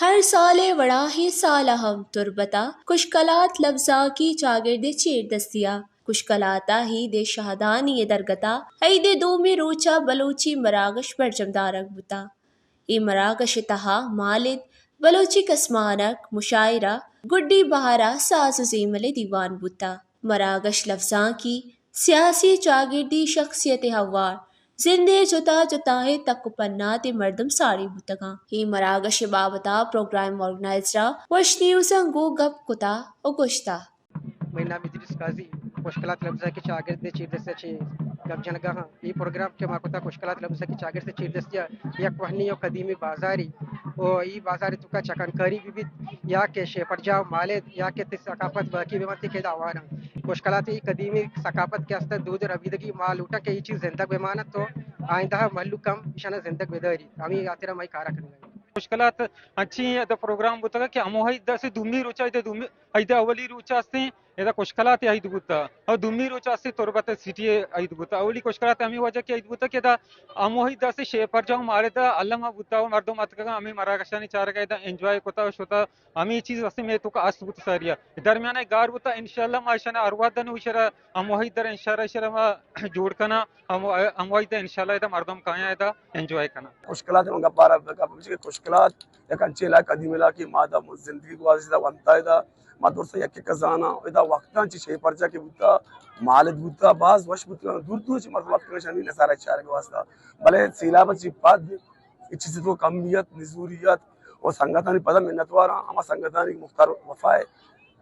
ہر سال ءِ وڑا اے سال ءَ ہم تربت ءَ کشکلات لبزانکی چاگرد ءِ چیردستی ءَ کشکلات ءَ عید ءِ شاہدانی ءِ درگت ءَ عید ءِ دومی روچ ءَ بلوچی مراگش برجم دارگ بوتگ۔ اے مراگش ءِ تہا مالد، بلوچی کسمانک، مشاعرہ، گڈی بہر ءَ ساز ءُ زیمل ءِ دیوان بوتگ۔ مراگش لبزانکی، سیاسی، چاگردی شخصیت ءِ ہوار، زند ءِ جتا جتائیں تک ءُ پنات ءِ مردم ساڑی بوتگ اَنت۔ اے مراگش ءِ بابت ءَ پروگرام آرگنائزر ءَ وش نیوز ءَ گوں گپ کتگ ءُ گوشتگ۔ منی نام ادریس قاضی، کشکلات لبزانکی چاگرد ءِ چیردست ءَ چہ گپ جنگ ءَ آں۔ اے پروگرام کہ ما کتگ کشکلات لبزانکی چاگرد ءِ چیردستی ءَ، یک کوہنیں ءُ قدیمی بازارے ءُ اے بازار ءِ توکا چکنکاری بہ بیت یا کہ شیپرجاہ ءُ مالد یا کہ تئی ثقافت باقی بہ بنت کہ ادا ہوار اَنت۔ کشکلات ءِ اے قدیمی ثقافت کہ است اَنت، دود ءُ ربیدگی، ما لوٹاں کہ اے چیز زندگ بہ مان اَنت ءُ آئندہ ءَ مھلوک ہم ایشاں زندگ بہ داریت۔ ہمے ہاترا ما اے کار ءَ کنگ ءَ ایں۔ کشکلات انچیں ادا پروگرام بوتگ کہ ہمو عید ءَ سے دومی روچ ءَ، ادا دومی عید ءِ اولی روچ ءَ استیں، ادا کشکلات ءِ عید بوتگ ءُ دومی روچ ءَ استیں تربت سٹی ءِ عید بوتگ۔ اولی کشکلات ءِ ہمے وجہ کہ عید بوتگ کہ ادا ہمو عید ءَ سے شیپرجاہ ءُ مالد ءَ الم ءَ بوتگ ءُ مردم اتکگ اَنت، ہمے مراگشانی چارگ ءَ ادا انجوائے کتگ ءُ شتگ۔ ہمے چیز است ایں مئے توکا است بوت ساری ءَ۔ درمیان ءَ گار بوتگ، انشاءاللہ ما ایشاں ہر وھد ءَ نوں ایشرا ہمو عید ءَ انشاءاللہ ایشرا ما جوڑ کناں، ہمو، ہمو عید ءَ انشاءاللہ ادا مردم کایاں ادا انجوائے کناں۔ کشکلات ءِ من گپ ءَ را بہ کن، کہ کشکلات یک انچیں علاقہ، قدیم علاقہ، ما ادا زندگی گوازینتا، ونتا ادا، ما درستاں یک یک زاناں، ادا وقتاں چہ شیپرجاہ کہ بوتگ، مالد بوتگ، باز وش بوتگ، دور دور چہ مردم اتکگ اَنت ہمے نظارہ چارگ ءِ واسطہ۔ بلے سیلاب ءَ چہ پد اے چیز ءِ تو کمیت، نزوریت ءُ سنگتانی پدا منتوار آں، ہما سنگتانی مختار وفا ءَ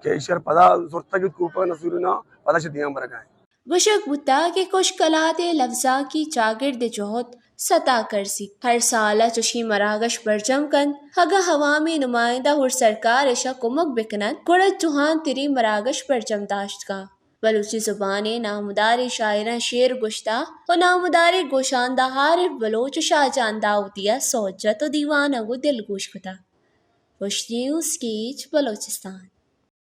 کہ ایشرا پدا زرتگ ات کوپگ ءَ نزوریناں، پدا چہ دیاں برگ ءَ اَنت۔ گوشگ بوتگ کہ کشکلات ءِ لبزانکی چاگرد ءِ جہد ستا کرزیت۔ ہر سال ءَ چشیں مراگش برجم کنت، اگاں عوامی نمائندہ ءُ سرکار ایشاں کمک بہ کن اَنت، گڑا جوانتریں مراگش برجم داشت کنت۔ بلوچی زبان ءِ نامداریں شاعراں شعر گوشتہ ءُ نامداریں گوشاندہ عارف بلوچ ءُ شاہ جان داؤدی ءَ سوج جت ءُ دیوان ءَ گوں دلگوش کتہ۔ وش نیوز، کیچ، بلوچستان۔